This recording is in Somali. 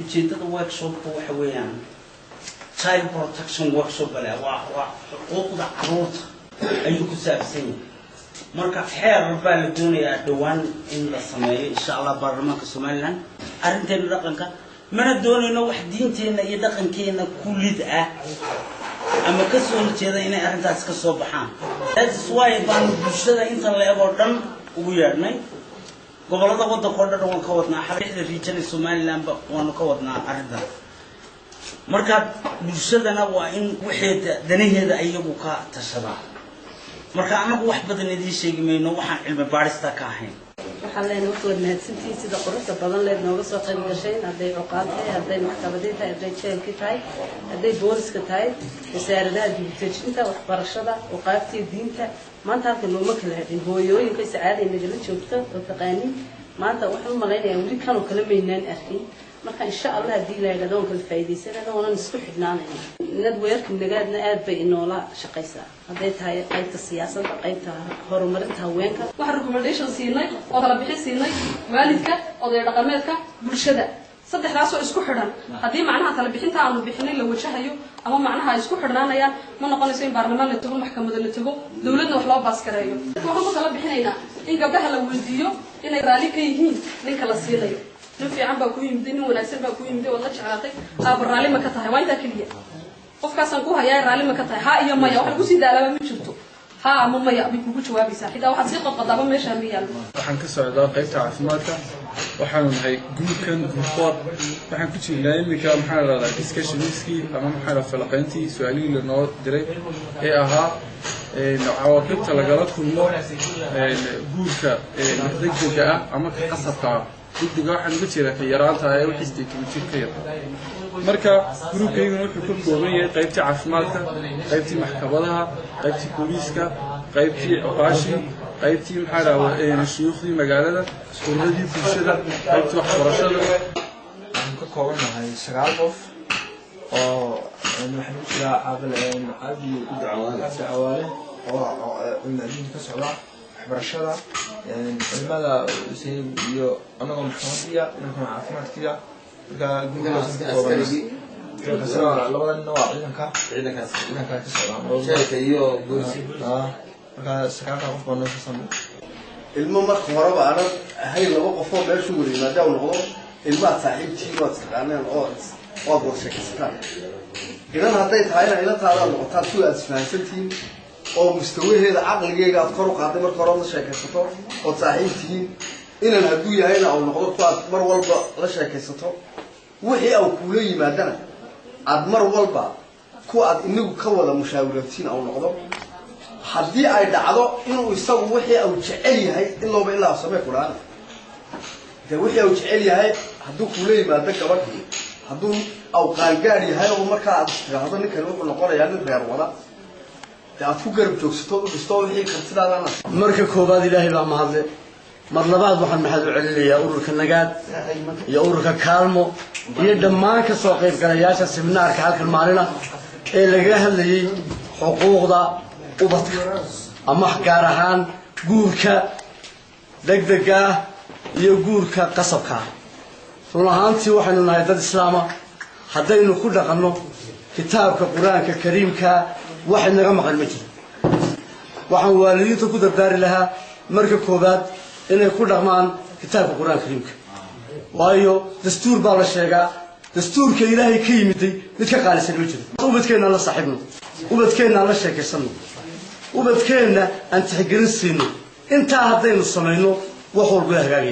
Ujeedada workshopka waxa weeyaan child protection workshop bale, waa xuquuqda caruurta ayuu ku saabsan yahay. Marka xeer baa la doonayaa dhowaan in la sameeyo, insha Allah, baarlamaanka Somaliland. Arrinteena dhaqanka mana doonayno wax diinteenna iyo dhaqankeena ku lid ah ama ka soo horjeeda inay arrintaas ka soo baxaan. That's why baanu bulshada inta la eg oo dhan ugu yeedhnay. Gobolada waddanka oo dhan waan ka wadnaa, lixda region ee Somalilandba waanu ka wadnaa arrintan. Marka bulshadana waa in waxeeda danaheeda iyagu ka tashadaan. Marka annagu wax badan idiin sheegi mayno waxaan cilmi baadhista ka ahayn. Waxaan leenahay horta waad mahadsantihiin sida quruxda badan leed nooga soo qayb gasheen, hadday cuqaal tahay, hadday maxkamadii tahay, hadday jeelkii tahay, hadday booliska tahay, wasaaradaha dibutejinta, waxbarashada, uqaabtiya, diinta. Maanta halka looma kala hadhin. Hooyooyinka sacaaday nagala joogto oo taqaanin, maanta waxaan u malaynayaa weli kanoo kale maynaan arkin. Marka insha Allah haddii la yidhahdo waan kala faa'iidaysanayna, waanan isku xidhnaanayna. Network Nagaadna aad bay inoola shaqaysaa, hadday tahay qaybta siyaasadda, qaybta horumarinta haweenka. Waxaan recommendation siinay oo kala bixin siinay waalidka, oday dhaqameedka, bulshada, saddexdaasoo isku xidhan. Haddii macnaha tala bixinta aanu bixinay la wajahayo ama macnaha ay isku xidhnaanayaan, ma noqonayso in baarlamaan la tago, maxkamada la tago, dowladna wax loo baaskareeyo. Waxaan ku tala bixinaynaa in gabdhaha la weydiiyo inay raalli ka yihiin ninka la siinayo. Nin fiican baa ku yimid, nin wanaagsan baa ku yimid, waad la jeclaatay, aaba raalli ma ka tahay? Waa intaa keliya. Qofkaasaan ku hayaa, raalli ma ka tahay? Ha iyo maya. Wax lagu sii daalaaba ma jirto. Ha ama maya bay kugu jawaabaysaa. Xitaa waxaad sii qodqodaaba meeshaa ma yaallo. Waxaan ka socdaa qaybta caafimaadka. Waxaanu nahay groupkan group 4. Waxaan ku jirnaa iminka, maxaa la dhahdaa, discussionskii ama maxaa la falaqayntii su-aalihii lanoo diray ee ahaa cawaaqibta lagala kulmo guurka degdega ah ama ka qasabka ah. Degdega waxaan uga jeedaa ka yaraanta ee wixii 18 jir ka yar. Marka groupkayguna wuxuu ka kooban yahay qaybtii caafimaadka, qaybtii maxkamadaha, qaybtii booliiska, qaybtii cuqaashii, qaybtii maxaa dhaha shuyuukhdii magaalada, ururadii bulshada, qaybtii waxbarashada. Waxaan ka koobannahay sagaal qof oo waxaan ku jiraa Caaqil Cabdi Cawaale oo cilmi adduunka ka socda, waxbarashada, culimada Hussein iyo anagoo maxkamadiya, inankuna caafimaadkiya. Marka groupkaasaan ka koobannahay. Labada nina waa ciidanka ka socdaan. Marka sagaalka qof baa noo soo. Ilmo marka horeba aanad ahayn laba qofoo meeshu wada yimaada u noqdo ilmaad saaxiibtiin waad istaqaaneen oo waad wada sheekaysataan. Inan hadday tahayna inantaadaad noqotaan si aad isfahansantihiin oo mustawaheeda caqligeega aad kor u qaaday marka hore ood la sheekaysato ood saaxiib tihiin. Inan hadduu yahayna uu noqdo ku aad mar walba la sheekaysato, wixii au kuula yimaadana aad mar walba ku aad inagu ka wada mushaawiratiin au noqdo. Haddii ay dhacdo inuu isagu wixii uu jecel yahay ilooba ilaa samee ku dhaana dee, wixii uu jecel yahay hadduu kuula yimaado gabadh, hadduu au qaangaad yahay oo markaa aad istiraahdo ninkani wuxuu noqonayaa nin reer wada, dee aad ku garab joogsato, u dhisto wixii kartidaadana. Marka koowaad Ilaahay baa mahadle. Mar labaad waxaan maxaad u celinayaa ururka Nagaad iyo ururka Kaalmo iyo dhammaan ka soo qaybgalayaasha seminaarka halkan maalina ee lagaga hadlayey xuquuqda ubadka ama gaar ahaan guurka degdega ah iyo guurka qasabka ah. Run ahaantii waxaynu nahay dad islaama. Haddaynu ku dhaqanno kitaabka Qur-aanka Kariimka, wax inaga maqan ma jiro. Waxaan waalidiinta ku dardaari lahaa marka koowaad inay ku dhaqmaan kitaabka Qur-aanka Kariimka, waayo dastuur baa la sheegaa. Dastuurka Ilaahay ka yimiday mid ka qaalisan ma jiro. Ubadkeenna aan la saaxiibno, ubadkeenna aan la sheekaysanno, ubadkeenna aan tixgelin siino. Intaa haddaynu samayno wax walba hagaagaya.